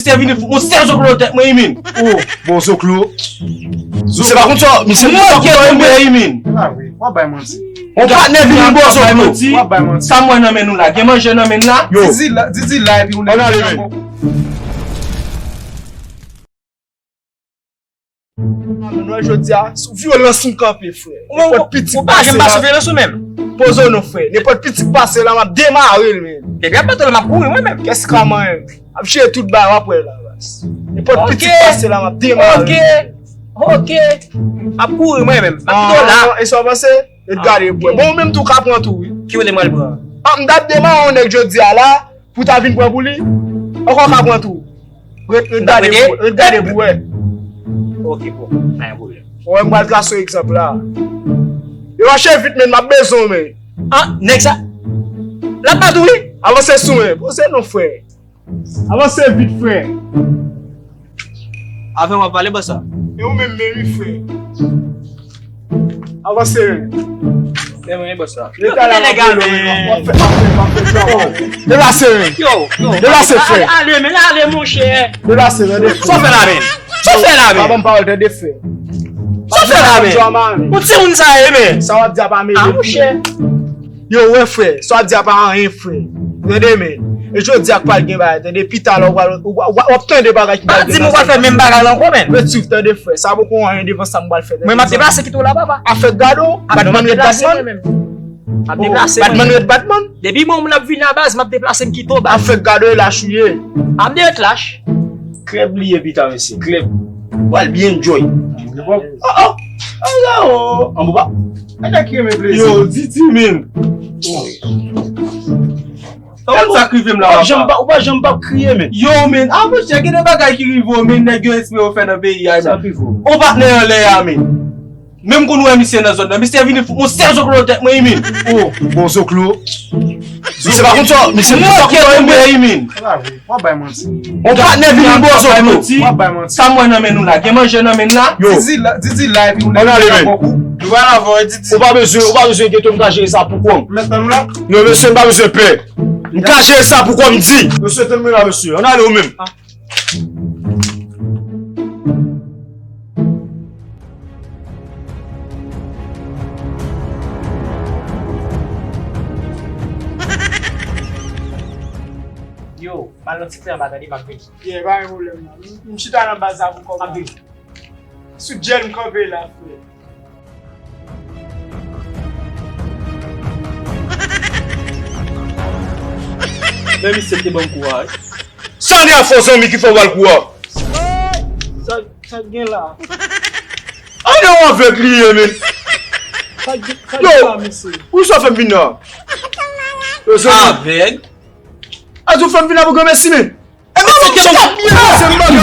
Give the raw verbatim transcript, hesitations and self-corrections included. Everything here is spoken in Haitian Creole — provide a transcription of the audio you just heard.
Misye vini fout yon sèl zoklo nan tèt mwen, Imin. Oh, bon zoklo. Misye pa konn sa, misye pa konn sa, Imin. Ah wi, w ap bay manti. Yon patnè vini, bon zoklo. W ap bay manti. Sa m wè nan men nou la, gen manje nan men n la. Yo. Didi la, Didi la, epi ou nèg. Ann ale, men. Nou wè jodi a, sou vyolans nou kanpe, frè. Nenpòt piti k pase la. Ou pa janm pa sou vyolans ou menm. Poze w non, frè. Nenpòt piti k pase la, m ap demare l, men. Depi ap bato la, m ap kouri mwen menm. Kès ka mwen menm. Ap jere tout bagay, w ap wè la, baz. Nenpòt piti k pase la, m ap demare l. Ok. Ok. M ap kouri mwen menm. M ap kite w la. Ah, e sa w panse? Ret gade pou wè. Bon, ou menm tou ka pran tou, wi. Ki kote m pral pran? Ah, m t ap demare yon nèg jodi a la, pou ta vin pran pou li. Ankò w ka pran tou. Ret, ret gade pou, ret gade pou wè. Ok, bon, pa gen pwoblèm. Wè, m pral trase yon egzanp la. Yo mache vit, men m ap bezwen w, men. Ah, nèg sa. L ap bat ou, wi. Avanse sou mwen. Poze non, frè. Avanse vit, frè. Avè m w ap pale, bòs la. E ou menm, men wi, frè. Avanse, men. Men mwen, bòs la. Leta la, m ap rele w, men. W ap fè, w ap fè, w ap fè travay. Deplase, men. Yo, yo. Deplase, frè. Ale, ale, men, ale, monchè. Deplase, men. Sa w fè la, men? Sa w fè la, men? Pa ban m pawòl, tande, frè. Sa w fè la, men? Ou timoun sa ye, men? Sa w ap di a pa mele. Ah, monchè. Yo, wè, frè, sa w ap di a pa anyen, frè. Tande, men. E jodi a k pral gen bagay, tande, pita la, w pral, w, w, w ap tande bagay ki pral gen nan sa. Pa di m ou pral fè menm bagay la ankò, men. Ret swiv, tande, frè. Sa poko anyen devan sa m pral fè, tande. Mwen, m ap deplase, kite w la, papa. Afè gado, Batman ret Batman. M ap deplase mwen menm. M ap deplase mwen menm. Batman ret Batman. Depi bon moun ap vin a baz, m ap deplase, m kite w, baz. Afè gado, e lach ou ye. A m de ret lach. Klèb li ye pita, mesye, klèb. W al byen enjoy. Oh, oh. Ay, la, oh. An, papa. Ay, nèg ki renmen plezi. Yo, Didi, men. Tèl sa k rive m la, papa. Ou pa janm pa, ou pa janm p ap kriye, men. Yo, men, a monchè, gen de bagay ki rive w, men, nèg yo espere w fè nan peyi a, men. Sa k rive w? On patnè anlè a, men. Menm kou nou wè misye nan zòn nan, misye vini fout yon sèl zoklo nan tèt mwen, men. Oh, bon zoklo. Misye pa konn sa, misye pa konn sa, men. W ap bay manti. On patnè vini, bon zoklo. W ap bay manti. Sa m wè nan men nou la, gen manje nan men n la. Yo. Didi la, Didi la, epi ou nèg la bòkou. Nou pa la vòy, Didi. Ou pa bezwen, ou pa bezwen enkyete w, m ka jere sa pou kò m. Mèt nan nou la? Non, mesye, m pa bezwen pè. M ka jere sa pou kò m, di. Mesye, tann mwen la, mesye. Ann ale ou menm. Yo, m al nan ti kwen anba, tande, m ap vini. Yeah, pa gen pwoblèm, non. M, m chita nan baz la pou kòmanse. M ap vini. Sou djèl m kanpe la, frè. Men misye te ban m kou a, wi. Sa gen a fò zanmi ki fè w al kou a? Sa, sa gen la? Ann, yon avèg li ye, men. Sa gen, sa gen la, mesye? Yo, ou sa fè m vin la? Yo, zanmi. Avèg? A di w fè m vin la pou granmèsi, men. E mwen menm ki t ap byen. Se m menm.